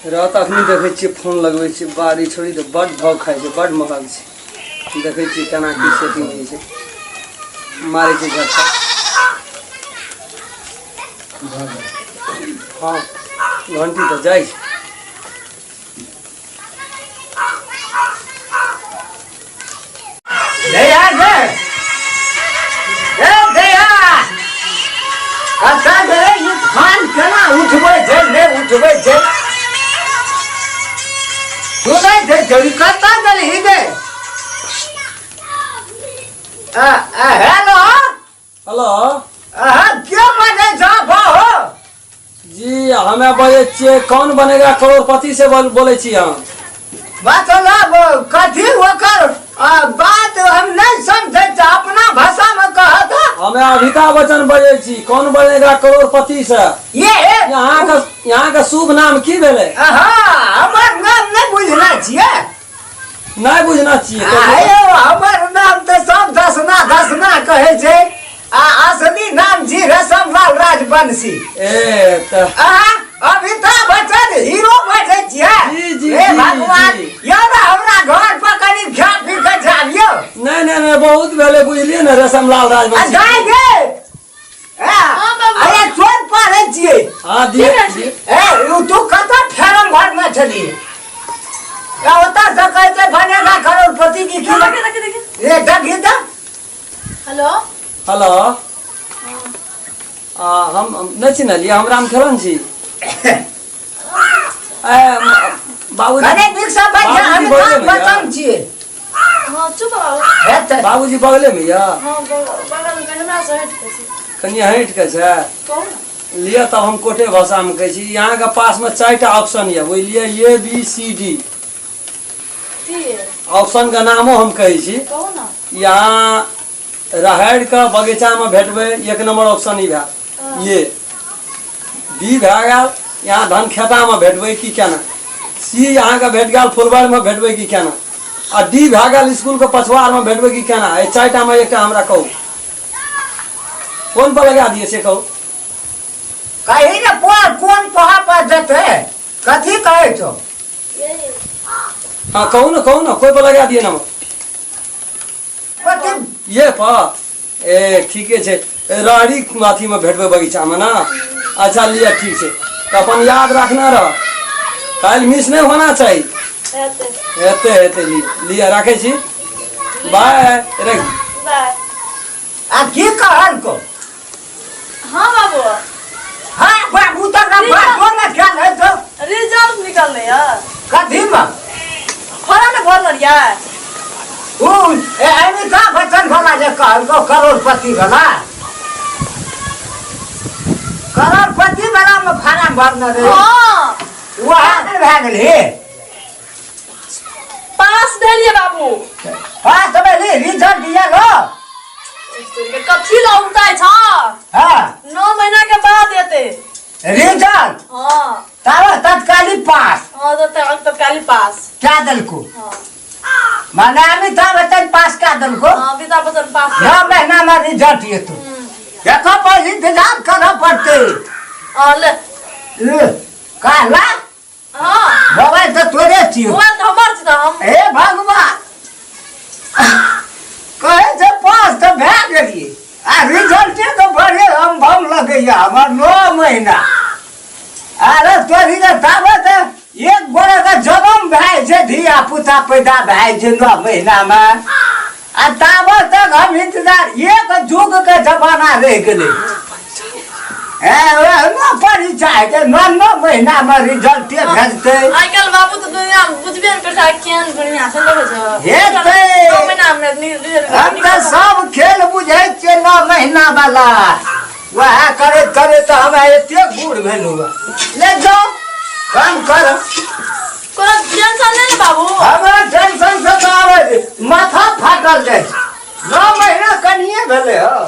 रात अखनी देखै छियै फोन लगबै छियै बारी छोड़ी तऽ बड्ड भाव खाइ छै बड्ड महग छै देखै छियै केना की सेटिंग होइ छै मारै छै झटका हँ घंटी तऽ जाइ छै दया गे ए दया कतऽ गेलै ई फान केना उठबै छै नहि उठबै छै सुनै छै छोरी कतऽ गेलही गे आ आ हेलो हेलो अहाँ के बजै छह बाहो जी हमे बजै छियै कौन बनेगा करोड़पति से बोलै छी हम मतलब कथी ओकर बात हम नहीं समझै छी अपना भाषा में कह तऽ हमे अमिताभ बच्चन बजै छी कौन बनेगा करोड़पति से ये यहाँ का यहाँ का शुभ नाम की भेलै हाँ हमर नाम नहीं बुझने छियै नहि बुझना छियै आयो हमर नाम तऽ सब दसना दसना कहै छै आ असली नाम छी रेशमलाल राजवंशी ए तऽ अहाँ अमिताभ बच्चन हीरो बजै छियै जी, जी, हे जी, भगवान जी। यौ ने हमरा घर पर कनि खा पी कऽ जाबियौ नहि नहि नहि बहुत भेलै बुझलियै ने रेशमलाल आ राजवंशी दाइ गे ए, अरे चोर पढ़ै छियै हाँ दिए दिए। ए उ तू कतऽ फेरम घरमे छलियै ए, ओतऽ सँ कहै छै बनेगा करोड़पति की की देखे देखे देखे ए देखी तऽ हेलो हेलो आ, हम नहि चिन्हलियै हम राम खेलन छी ए, बाबूजी कने नीक सँ बाजि बाबूजी हम बगलेमे यऽ? बचन छियै हाँ चुप बाबू हेतै बाबूजी बगलेमे यऽ हाँ बगल में कनि हमरा से हटि कऽ छै कनि हटि कऽ छै कहू ने लिअ तब हम कोटे भाषामे कहै छी अहाँके पासमे चारिटा ऑप्शन यऽ बुझलियै ए बी सी डी की ऑप्शनके नामो हम कहै छी कहू ने यहाँ राहड़िके बगीचामे भेटबै एक नंबर ऑप्शन ई भए ये बी भए गेल यहाँ धान खेतामे भेटबै की केना सी अहाँके भेट गेल फुलबाड़ीमे भेटबै की केना आ डी भए गेल इसकुलके पछुआरमे भेटबै की केना एहि चारिटामे एकटा हमरा कहू कोन पर लगा दिए से कहू कही ने कोन कोन पहा पर जेतै कथी कहै छौ हाँ कहू ना कहू ना कोई पर लगा दिए नंबर कथी ये पर ए ठीके छै राहड़ी अथीमे भेटबै बगीचामे ना अच्छा लिअ ठीक छै तऽ अपन याद रखना रह काल्हि मिस नहि होना चाही हेतै हेतै हेतै लिअ लिअ राखै छी बाय रख बाय आ की कहलको हाँ बाबू हाँ बाबू तऽ ना बातो ने ख्याल है तो रिजल्ट निकललै यऽ कथी में फॉर्म ने भरल यऽ उ ए अमिताभ बच्चन वाला जे कहलको करोड़पति वाला करोड़पति वाला में फार्म भरने रहे हाँ वहाँ नहि भए गेलै पास भेलियै बाबू पास भेली रिजल्ट दिया लो कथी लए उमताइ छ हाँ 9 महीना के बाद एतै रिजल्ट हाँ तारा तत्काली पास हाँ तऽ तत्काली पास क्या देलको हाँ माने अमिताभ बच्चन पास क्या देलको हाँ अमिताभ बच्चन पास 9 महीना में रिजल्ट एतो देखो पर इंतजार करऽ पड़तै हाँ ले ले, कहला हाँ मोबाइल तऽ तोरे छियौ मोबाइल तऽ हमर छै तऽ हम हे भगवान कहै छै पास तऽ भए गेलियै आ रिजल्टे तऽ बड़े हम भम लगैया हमर 9 महीना अरे तोरी ने ताबत एक गोरे के जन्म भए छै धिया पुता पैदा भए छै 9 महीनामे आ ताबत तक हम इंतजार एक युग के जमाना रहि गेलै परीक्षा हेतै नौ नौ महीनामे रिजल्टे भेजतै आइ काल्हि बाबू तऽ दुनिया बुझबे नहि करै छै केहन दुनिया छै देखै छौ हेतै। 9 महीना मे रिजल्ट हम तऽ सब खेल बुझै छियै 9 महीना वाला वएह करैत करैत तऽ हमरा एतेक बूढ़ भेलहुँ ले जाओ काम कर कोनो टेंशन नहि ने बाबू हमरा टेंशन से तऽ आबै माथा फाटल जाइ छै 9 महीना कनिए भेलै हँ